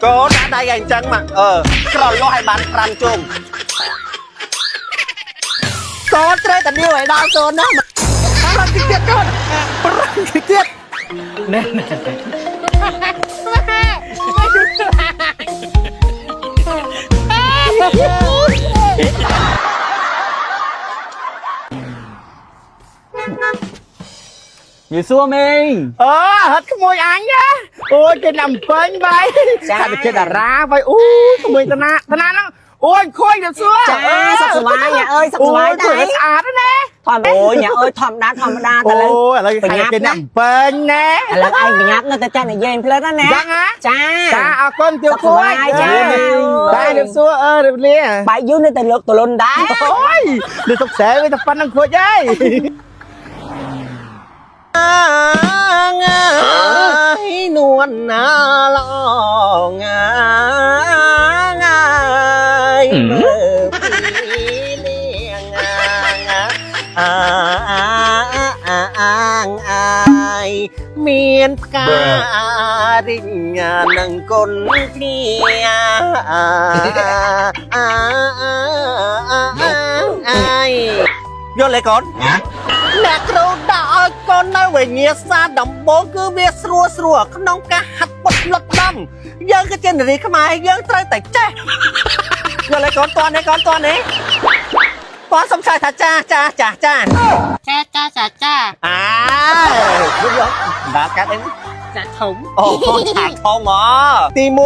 កូនដាក់ដៃឲ្យអញ្ចឹងមកអឺក្រលោះឲ្យបាន5ជុំកូនត្រូវតែដៀវឲ្យដល់កូនណាប្រឹងតិចទៀតកូនប្រឹងតិចទៀត ណែណែ និយាយសួរមេង អឺហត់ក្មួយអញណាអូយគេណាំពេញបាយ ចា តែគេតារាបាយអូយក្មួយតាណាតាណាហ្នឹងអូយខូចទៅសួរ ចាសុខសប្បាយញ៉ាអើយសុខសប្បាយ អូ ដែរ យស្អាតណាស់ ធម្មអូយញ៉ាអើយធម្មតាធម្មតាតែ អូ លើ យឥឡូវ ប្រញាប់ គេ ណា ណាំពេញណា ឥឡូវឯងប្រញាប់នៅតែចាស់និយាយផ្លិតណាណា ចឹងហ៎ ចា ចាអរគុណទៀវ សុខសប្បាយចា តែរៀបសួរអឺរៀបលា បាយយូរនៅតែលើកទលុនដែរ អូយដូចសុកសែវាតែប៉ុណ្្នឹងខូចហើយអើយនួនណាឡងងាយមើលពីលៀងអាអាអាអាងអាយមានផ្ការិញ្ញានឹងគុណគ្នាអាអាអាយយល់ទេកូន អ្នកគ្រូដាក់ឲ្យកូននៅវិញ្ញាសាដំបងគឺវាស្រួលស្រួលក្នុងការហាត់ពុតលុតដំយើងគឺជានារីខ្មែរយើងត្រូវតែចេះយល់ទេកូនតន់ទេកូនតន់ទេតន់សំឆាយថាចាចាចាចា ចាចាចាចា អាយយកដាក់កាត់អី ចាធំ អូឆាធំអទី1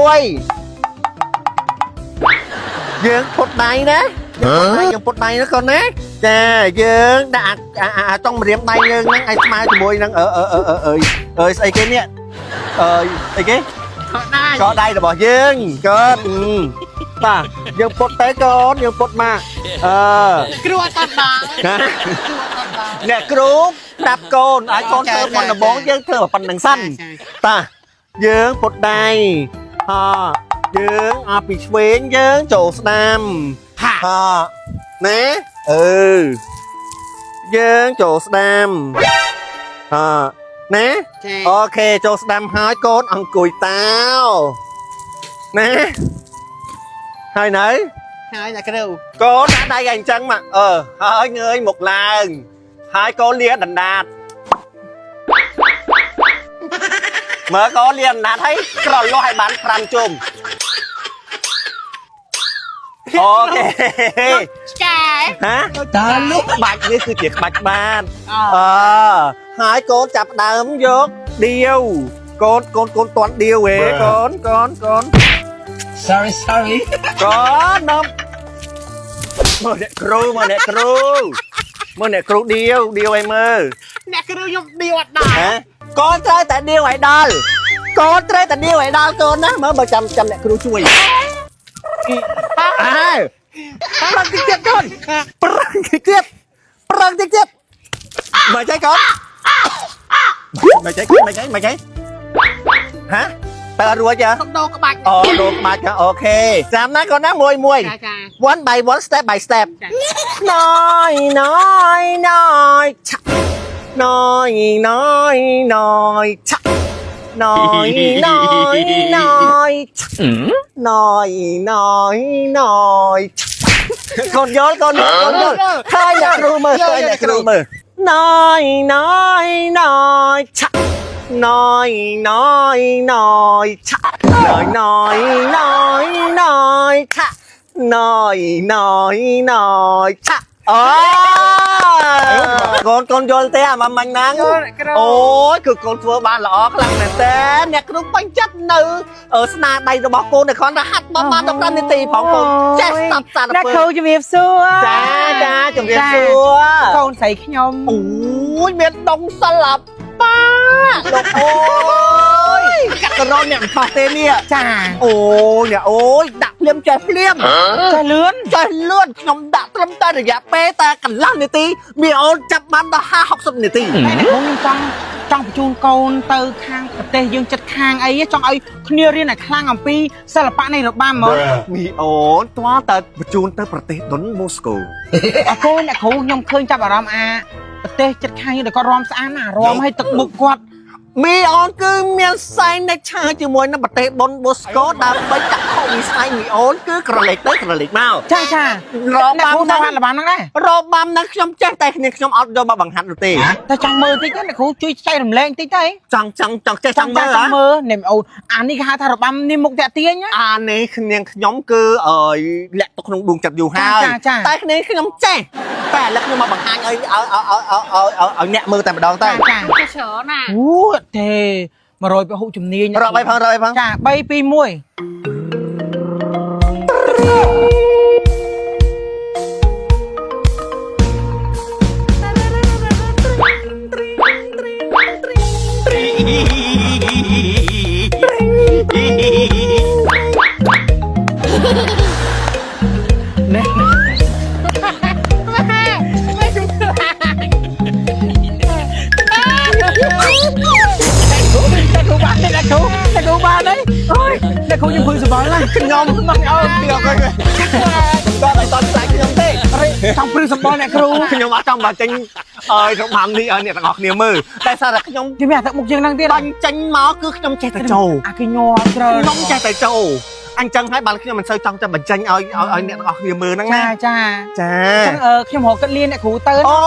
យើងពុតដៃណាយើងពុតដៃណាកូនណាចាយើងដាក់អាចុងម្រាមដៃយើងហ្នឹងឲ្យស្មើជាមួយនឹងអឺអឺអឺអឺអើយស្អីគេនេះអើយស្អីគេ ខោដៃ កដៃរបស់យើងកូនបាទយើងពុតទៅកូនយើងពុតមកអឺ គ្រូអត់តដល់ ណា គ្រូអត់តដល់ អ្នកគ្រូប្រាប់កូនឲ្យកូនធ្វើមុនដំបូងយើងធ្វើប៉ុណ្្នឹងសិនតាយើងពុតដៃហយើងអស់ពីឆ្វេងយើងចូលស្ដាំ ហា ហណាអឺយើងចូលស្ដាំហណា ចា អូខេចូលស្ដាំហើយកូនអង្គុយតាវណាហើយនៅ ហើយអ្នកគ្រូ កូនដាក់ដៃឲ្យអញ្ចឹងមកអឺហើយងើយមុខឡើងហើយកូនលាដណ្ដាតមើលកូនលាដណ្ដាតហើយក្រលោះឲ្យបាន5ជុំអូខេ ឆ្កែ ហា តើលុក ក្បាច់នេះគឺជាក្បាច់បាន អ អឺហើយកូនចាប់ដើមយកដៀវកូនកូនកូនតន់ដៀវហេកូនកូនកូន sorry sorry កូននំមើលអ្នកគ្រូមើលអ្នកគ្រូមើលអ្នកគ្រូដៀវដៀវឲ្យមើល អ្នកគ្រូខ្ញុំឌីវអត់ដល់ ហ៎កូនត្រូវតែដៀវឲ្យដល់កូនត្រូវតែដៀវឲ្យដល់កូនណាមើលបើចាំចាំអ្នកគ្រូជួយអើប្រឹងតិចទៀតកូនប្រឹងតិចទៀតប្រឹងតិចទៀតមកចៃកូនមកចៃមកចៃមកចៃហ៎តើរួចហ៎ ខ្ញុំដូរក្បាច់ អូដូរក្បាច់ហ៎អូខេចាំណាកូនណាមួយមួយ ចាចា one by one step by step ចា ណយណយណយឆាក់ណយណយណយឆាក់ណយណយណយឆាក់ណយណយណយឆាក់កូនយល់កូនយល់កូនយល់ឃើញអ្នកគ្រូមើលឃើញអ្នកគ្រូមើលណយណយណយឆាក់ណយណយណយឆាក់ណយណយណយណយឆាក់ ណយណយណយឆាក់អូកូនកូនយល់ទេអាម៉ាំញហ្នឹង យល់អ្នកគ្រូ អូយគឺកូនធ្វើបានល្អខ្លាំងមែនតើអ្នកគ្រូពេញចិត្តនៅស្នាដៃរបស់កូនដែលគ្រាន់តែហាត់បាន15នាទីផងកូនចេះស្ដាប់សារ អ្នក ពើ គ្រូជំរាបសួរ ចាចាជំរាបសួរ កូនស្រីខ្ញុំ អូយមានដងសិល្បៈលោកអូយកាត់ករអ្នកមិនខុសទេនេះ ចា អូយអ្នកអូយដាក់ភ្លាមចេះភ្លាម ចេះលឿន ចេះលឿនខ្ញុំដាក់ត្រឹមតែរយៈពេលតែកន្លះនាទីមានអូនចាប់បានដល់50 60នាទី តែអ្នកគ្រូខ្ញុំចង់ចង់បញ្ជូនកូនទៅខាងប្រទេសយើងចិត្តខាងអីចង់ឲ្យគ្នារៀនឲ្យខ្លាំងអំពីសិល្បៈនៃរបាំហ្មង មីអូនទាល់តែបញ្ជូនទៅប្រទេសដុនមូស្កូ អរគុណអ្នកគ្រូខ្ញុំឃើញចាប់អារម្មណ៍អាប្រទេសចិត្តខាងយើងដែលគាត់រាំស្អាតណាស់រាំឲ្យទឹកមុខគាត់ មីអូនគឺមានសែននៅឆាជាមួយនឹងប្រទេសបុនបូស្កូដើម្បីចាក់ខុសវិស័យមីអូនគឺក្រឡេកទៅក្រឡេកមក ចាចា រ អ្នក បាំហ្នឹង គ្រូទៅហាត់របាំហ្នឹងដែរ របាំហ្នឹងខ្ញុំចេះតែគ្នាខ្ញុំអត់យកមកបង្ហាត់នោះទេ តែចង់មើលតិចណាអ្នកគ្រូជួយចែករំលែកតិចទៅ ចង់ចង់ចង់ចេះចង់មើល ចង់មើលនេះអូនអានេះគេហៅថារបាំនេះមុខតាក់ទាញណា អានេះគ្នាខ្ញុំគឺអើយលាក់ទុកក្នុងដួងចិត្តយូរហើយ ចាចា តែគ្នាខ្ញុំចេះតែឥឡូវខ្ញុំមកបង្ហាញឲ្យឲ្យឲ្យឲ្យឲ្យអ្នកមើលតែម្ដងទៅ ចាចា ទៅច្រើនណា អូទេ100ពហុជំនាញ រកបីផងរកបីផង ចា3 2 1 អ្នកគ្រូបានទេអ្នកគ្រូអ្នកគ្រូបានទេអូយអ្នកគ្រូខ្ញុំព្រឺសប្បាយណាស់ ខ្ញុំមកអើពីអត់គាត់គាត់ឲ្យតន់ខ្លាចខ្ញុំទេ ចង់ព្រឺសម្បល់អ្នកគ្រូ ខ្ញុំអត់ចង់បញ្ចេញឲ្យរបាំនេះឲ្យអ្នកទាំងអស់គ្នាមើលតែសារតែខ្ញុំ គេមានអាទឹកមុខយើងហ្នឹងទៀត បាញ់ចេញមកគឺខ្ញុំចេះតែចូល អាគេញ័រច្រើន ខ្ញុំចេះតែចូលអញ្ចឹងហើយបានខ្ញុំមិនសូវចង់តែបញ្ចេញឲ្យឲ្យអ្នកទាំងអស់គ្នាមើលហ្នឹង ចា ណា ចា ចា ចឹងអឺខ្ញុំរកគិតលៀនអ្នកគ្រូទៅ អូ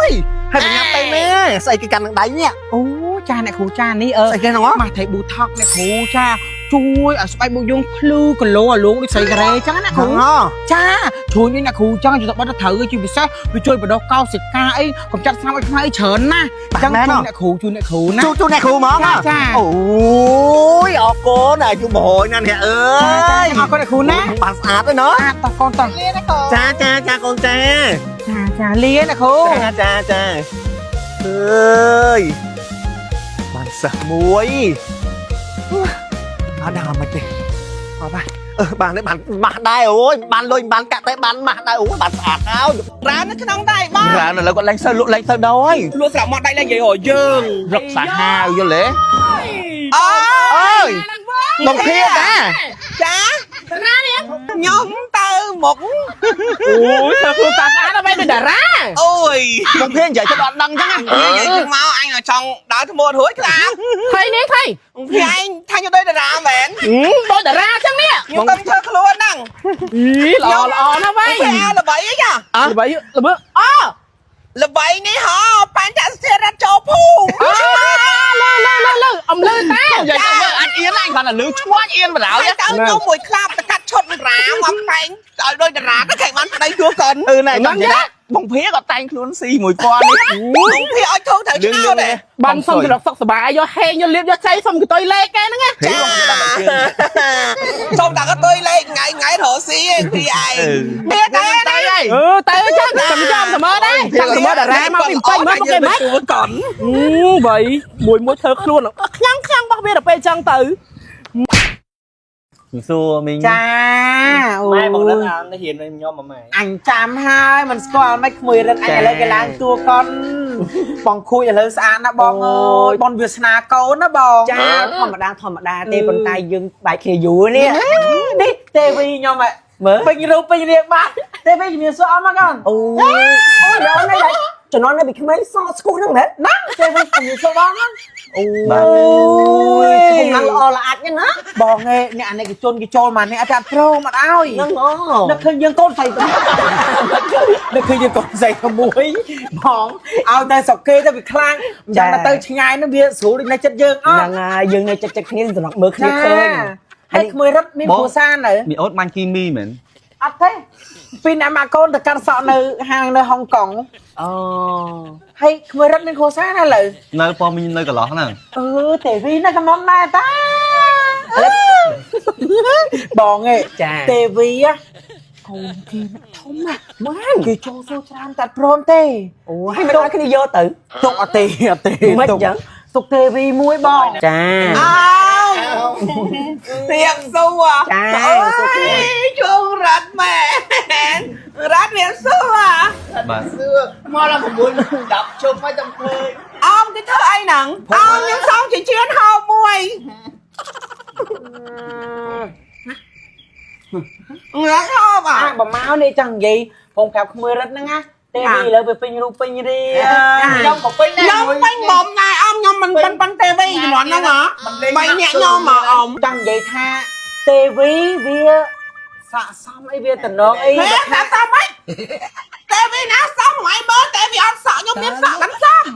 យហើយបញ្ញាទៅណាស្អីគេកាន់នឹងដៃនេះ អូចាអ្នកគ្រូចានេះអឺ ស្អីគេហ្នឹងហ៎ ម៉ាស់ថៃប៊ូថកអ្នកគ្រូចាជួយឲ្យស្បែកមុខយើងភ្លឺគីឡូឲ្យលងដូចស្រីការ៉េចឹងណាអ្នកគ្រូចាជួយនេះអ្នកគ្រូចឹងជួយទៅបត់ទៅត្រូវជាពិសេសវាជួយបដោះកោសិកាអីកំចាត់ស្នាមឲ្យខ្មៅអីច្រើនណាស់ចឹងជួយអ្នកគ្រូជួយអ្នកគ្រូណា ជួជួអ្នកគ្រូហ្មង ចា អូយអរគុណអាយុ100ណាស់អ្នកអើយ អរគុណអ្នកគ្រូណា បានស្អាតទេណោះ អាតកូនតោះ លាណាកូន ចាចាចាកូនចា ចាចាលាអ្នកគ្រូ ចាចាចាអើយបានសិស្សមួយអត់ដល់មិនទេអត់បានអឺបានទេបានម៉ាស់ដែរអូយបានលុយបានកាក់តែបានម៉ាស់ដែរអូយបានស្អាតហើយ រ៉ានៅក្នុងដៃបង រ៉ាឥឡូវគាត់ឡើងសូវលក់ឡើងសូវដល់ហើយ លក់ស្រាប់មកដៃឡើងនិយាយរយើង រឹកសាហាវយល់ទេ អូ អើយបងភៀបតា ចាខ្ញុំទៅមុខ អូយធ្វើខ្លួនស្អាតស្អាតអ្វីដូចតារា អូយ បងភៀបនិយាយទៅអត់ដឹងចឹងណា និយាយទៅមកអញចង់ដើរថ្មរួចខ្លា ថៃនេះថៃ ពីឯងថាខ្ញុំដូចតារាមែន ដូចតារាចឹងនេះ ខ្ញុំទៅធ្វើខ្លួនហ្នឹង អីល្អល្អណាស់វ៉ៃ ពីល្បីអីចា ល្បីល្បើអ ល្បីនេះហ៎បញ្ចសធារ៉ាត់ចូលភូមិ លើលើលើលើអំលើតា និយាយទៅមើល អញអៀនអញគ្រាន់តែលឺឈ្មោះអញអៀនបណ្ដោយ ទៅខ្ញុំមួយក្លាប់ទៅកាត់ឈុតតារាមកតែងឲ្យដូចតារាទៅខែបានប្តីជួកូន អឺណែចង់និយាយថាបងភៀក៏តែងខ្លួនស៊ីមួយពណ៌នេះ បងភីឲ្យធូរត្រូវឆ្នោតទេ បានសុំសម្រាប់សុខសប្បាយយកហេងយកលៀបយកចៃសុំកតុយលេខគេហ្នឹងណា ចាសុំតែកតុយលេខថ្ងៃថ្ងៃរកស៊ីឯងពីឯងទៀតតែ តែអឺតែចឹងចាំចាំសមដែរចាំសមតារាមកពីពេញមកគេមក កូន បីមួយមួយធ្វើខ្លួនខ្លាំងខ្លាំងរបស់វាដល់ពេលចឹងទៅ សួរមីង ចាអូ ម៉ែមកដឹងអានរៀនខ្ញុំមកម៉ែ អញចាំហើយមិនស្គាល់មិនក្មួយរឹកអញឥឡូវគេឡើងតួកុនបងខួចឥឡូវស្អាតណាស់បងអើយបងវាសនាកូនណាបង ចាធម្មតាធម្មតាទេប៉ុន្តែយើងបែកគ្នាយូរនេះ នេះទេវីខ្ញុំហ่ะ មើល ពេញរូបពេញរាងបាត់ទេវីជំរាបសួរអស់មកកូន អូយអូយដល់នេះជំនាន់នេះពីក្មេងសស្គូហ្នឹងមែន ណាទេវីជំរាបសួរបងណា អូ បាទ យខ្ញុំឡើងល្អល្អអាចណាស់ណា បងឯងអ្នកអនេកជនគេចូលមកនេះអត់តែព្រមអត់ឲ្យ ហ្នឹងអូ នឹកឃើញយើងកូនស្រីនឹកឃើញយើងកូនស្រីក្មួយបងឲ្យតែស្រុកគេទៅវាខ្លាំងមិនយ៉ាងទៅឆ្ងាយហ្នឹងវាស្រួលដូចនៅចិត្តយើងអត់ ហ្នឹងហើយយើងនៅចិត្តចិត្តគ្នាសម្រាប់មើលគ្នាឃើញ ហើយក្មួយរត់មានគ្រួសារនៅ មីអូតបាញ់គីមីមែន អត់ទេពីអ្នកម៉ាកូនទៅកាត់សក់នៅហាងនៅហុងកុង អូ ហើយក្មួយរត់មានគ្រួសារណាលើ នៅប៉ុមីនៅកន្លោះហ្នឹង អឺទេវីនៅកំមុំដែរតាបងឯង ចា ទេវីកូនគេធំណាស់ បាន គេចូលសួរច្រើនតែព្រមទេ អូហើយមិនឲ្យគ្នាយកទៅ ទុកអត់ទេអត់ទេ មិនចឹង ទុកទេវីមួយបង ចា អោរៀបសួរ ចាសួរគ្នា ជងរ៉ាត់មែនរ៉ាត់រៀបសួរ បាទ មកដល់9 10ជុំហើយតែឃើញ អមគេធ្វើអីហ្នឹងអមខ្ញុំសងជាជឿនហោបមួយងើហោប អា អា បើមកនេះចង់និយាយបងប្រាប់ក្មួយរិទ្ធហ្នឹងណា ទេវីឥឡូវវាពេញរូបពេញរាង ខ្ញុំក៏ពេញដែរខ្ញុំពេញមុំដែរអ៊ំខ្ញុំមិនប៉ិនប៉ិនទេវីជំនាន់ហ្នឹងហ៎បីអ្នកខ្ញុំហ៎អ៊ំ ចង់និយាយថាទេវីវាស័កសមអីវាតំណងអី ហេថាសមហីទេវីណាសមហ្នឹងឯងមើលទេវីអត់សក់ខ្ញុំមានសក់កាន់សម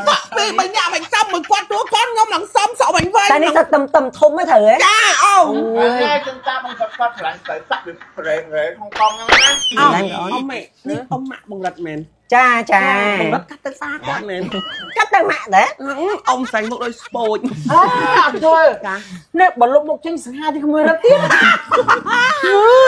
សក់ពីបីអ្នកមិនសមមួយគាត់ទួគាត់ខ្ញុំនឹងសមសក់វិញវិញ តែនេះសឹកតំតំធំហ្នឹងត្រូវហ៎ ចាអូ តែខ្ញុំតាមបងគាត់គាត់ឆ្លាញ់ទៅសាក់វាប្រេងរ៉េហុងកុងហ្នឹងណា អ៊ំអ៊ំនេះអ៊ំម៉ាក់បង្រិតមែន ចាចា បង្រិតកាត់ទៅសាគាត់មែន កាត់ទៅម៉ាក់ដែរ អ៊ំស្រីមុខដូចស្ពោច អត់យល់នេះបើលុបមុខចេញសង្ហាទីក្មួយរត់ទៀត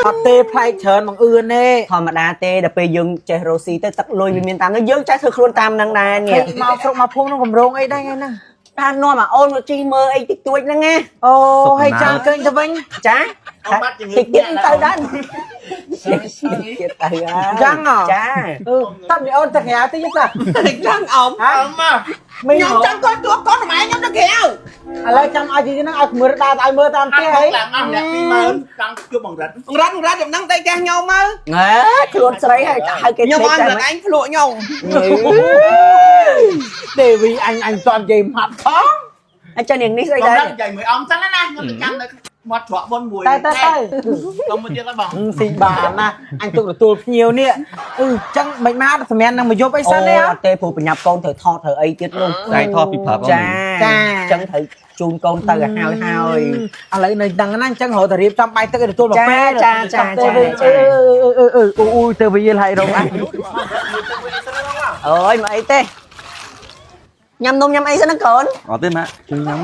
អត់ទេប្លែកច្រើនបងអឿនទេ ធម្មតាទេដល់ពេលយើងចេះរស់ស៊ីទៅទឹកលុយវាមានតាមហ្នឹងយើងចេះធ្វើខ្លួនតាមហ្នឹងដែរនេះ មកស្រុកមកភូមិក្នុងកម្រងអីដែរថ្ងៃហ្នឹង តាមនាំអាអូនមកជីមើលអីតិចតួចហ្នឹងណា អូហើយចាំឃើញទៅវិញ ចា អត់បាត់ជំងឺ តិចទៀតទៅដែរតិចទៀតទៅហើយ ចឹងហ៎ ចា អឺតាំពីអូនទៅក្រៅតិចតា ចឹងអ៊ំ ហ៎ អមមក មិន ខ្ញុំចង់គាត់ទួគាត់ម៉ែខ្ញុំទៅក្រៅ ឥឡូវចាំឲ្យទីហ្នឹងឲ្យមើលដើរឲ្យមើលតាម អត់ ផ្ទះហី ឡើងអស់អ្នក20000ចង់ជួបបង្រិត រត់រត់ចំណឹងតែចាស់ខ្ញុំមក អេខ្លួនស្រីហើយហៅគេ ខ្ញុំអត់ ឆេក រត់ឯងភ្លក់ខ្ញុំ ទេវីអញអញតន់និយាយម៉ាត់ផង អញ្ចឹងនាងនេះស្អី បង្ ដែរ រិតនិយាយមួយអមសិនណាខ្ញុំទៅចាំនៅមាត់ច្រកមុនមួយ តែតែតែ សុំមួយទៀតហើយបង ស៊ីបានណាអញទុកទទួលភ្ញៀវនេះអឺចឹងមិនមកសម្រាប់នឹងមកយប់អីសិនទេ អូអត់ទេព្រោះបញ្ញាប់កូនត្រូវថតត្រូវអីទៀតនោះ ស្អែកថតពីព្រឹក ចា ចា អញ្ចឹងត្រូវជូនកូនទៅឲ្យហើយហើយ ឥឡូវនៅដឹងណាអញ្ចឹងរកតែរៀបចំបាយទឹកឲ្យទទួលមកពេល ចាចាចា ទេវី ចា អឺអឺអឺអឺអូយទេវីលហើយរងអញ អើយមកអីទេញ៉ាំនំញ៉ាំអីសិនណាកូន អត់ទេម៉ាក់ជួយញ៉ាំ